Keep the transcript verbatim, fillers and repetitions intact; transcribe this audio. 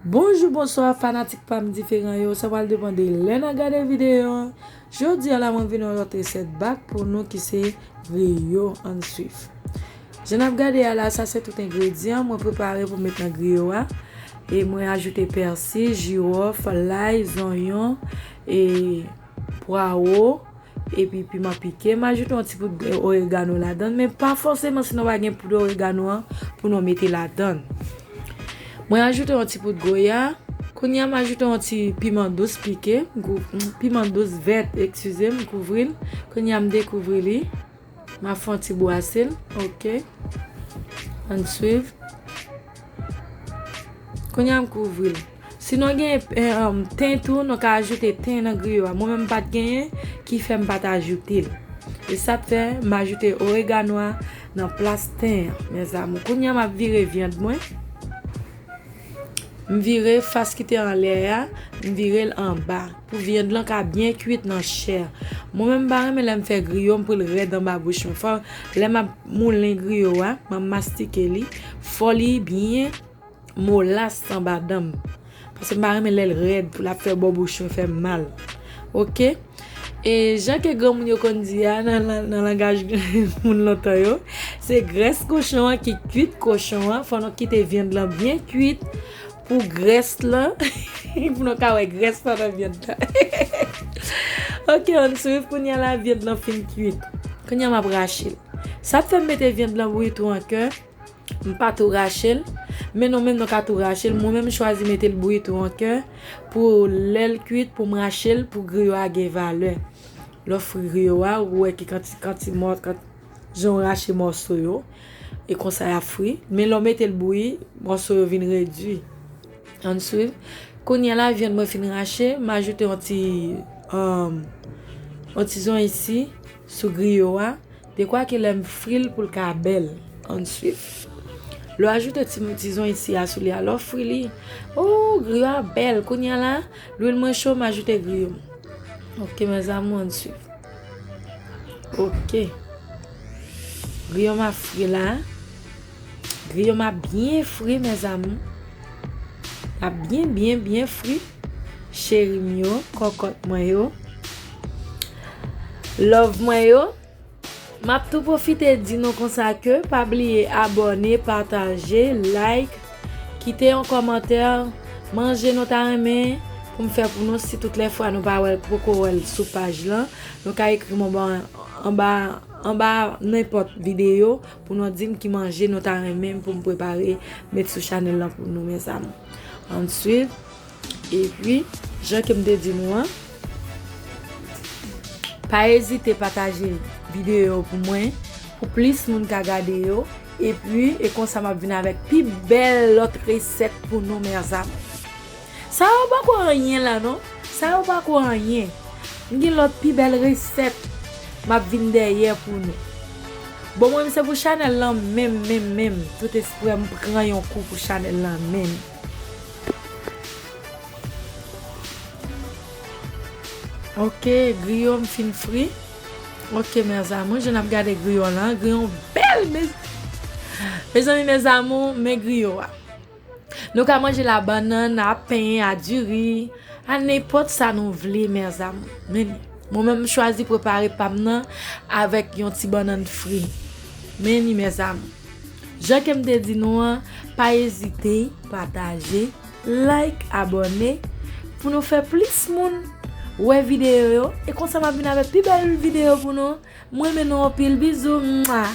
Bonjou, bonswa, fanatik pa m diferan yo. Sa pral depann de lè n a gade videyo an. Jodi a la, mwen vin yon lòt resèt bak pou nou ki se griyo. Ann swiv. Jan n ap gade a la, sa se tout engredyan mwen prepare pou met nan griyo a. E mwen ajoute pèsi, jiwòf, lay, zonyon, e pwawo, epi piman pike. M ajoute yon ti poud oregano ladan, men pa fòseman si nou pa gen poud oregano an pou nou mete ladan. Mwen ajoute yon ti poud goya. Kounye a m ajoute yon ti piman dous pike, m kou-, piman dous vèt, eskize m, kouvri l. Kounye a m dekouvri li. M ap fè yon ti bwase l, oke. Ann swiv. Kounye a m kouvri l. Si nou gen, eh, um, ten tou, nou ka ajoute ten nan griyo a. Mwen menm m pa t genyen, ki fè m pa t ajoute l. E sa t fè, m ajoute oregano a nan plas ten an, mes amours. Kounye a m ap vire vyann mwen. M vire fas ki te anlè a, m vire l anba. Pou vyann lan ka byen kuit nan chè. Mwen menm m pa renmen lè m fè griyo, m pou l rèd anba bouch mwen. Fò, lè m ap moulen griyo a, m ap mastike li, fò li byen molas anba dan m. Paske m pa renmen lè l rèd, pou l ap fè bò bouch mwen fè m mal. Oke? E jan ke granmoun yo konn di a nan, nan, nan langaj moun lontan yo, se grès kochon an ki kuit kochon an. Fò nou kite vyann lan byen kuit pou grès lan, pou nou ka wè grès lan nan vyann lan. Oke, ann swiv. Kounye a la, vyann lan fin kuit. Kounye a m ap rache l. Sa t fè m mete vyann lan bouyi tou an kè, m pa tou rache l. Men nou menm nou ka tou rache l. Mwen menm m chwazi mete l bouyi tou an kè pou lè l kuit, pou m rache l, pou griyo a gen valè. Lè w fri griyo a, ou wè ki kanti, kanti mò, kanti, jan w rache mòso yo. E konsa y ap fri. Men lè w mete l bouyi, mòso yo vin redui. Ann swiv. Kounye a la, vyann mwen fin rache, m ajoute yon ti, um, yon ti zonyon isi sou griyo a. Dekwa ke lè m fri l pou l ka bèl. Ann swiv. Lè w ajoute ti, ti zonyon isi a sou li a, lè w fri li, o, griyo a bèl. Kounye a la, lwil mwen cho, m ajoute griyo m. Oke, mes amours, ann swiv. Oke. Griyo m ap fri la. Griyo m ap byen fri, mes amours. L ap byen, byen, byen fri. Cheri m yo, kòkòt mwen yo. Love mwen yo. M ap tou pwofite di nou konsa ke pa bliye abòne, pataje, like, kite yon kòmantè, manje nou ta renmen pou m fè pou nou si tout lè fwa nou pa wè l, poko wè l sou paj lan, nou ka ekri m anba, anba, anba nenpòt videyo pou nou di m ki manje nou ta renmen pou m prepare, met sou chanèl lan pou nou, mes amours. Ann swiv. Epi, jan ke m te di nou an, pa ezite pataje videyo yo pou mwen, pou plis moun ka gade yo. Epi, e konsa m ap vin avèk pi bèl lòt resèt pou nou, mes amours. Sa yo poko anyen la, non. Sa yo poko anyen. M gen lòt pi bèl resèt m ap vin dèyè pou nou. Bon, mwen, se pou chanèl lan menm, menm, menm. Tout esprè m pran yon kou pou chanèl lan menm. Oke, griyo m fin fri. Oke, mes amours, jan n ap gade griyo lan, griyo bèl, mes, mezanmi, mes amours, men griyo a. Nou ka manje l a bannann, a pen, a diri, a nenpòt sa nou vle, mes amours. Men, mwen menm, m chwazi prepare pa m nan avèk yon ti bannann fri. Men li, mes amours. Jan ke m te di nou an, pa ezite pataje, like, abòne, pou nou fè plis moun wè videyo yo. E konsa m ap vin avèk pi bèl videyo pou nou. Mwen renmen nou anpil. Bizou. Mwa.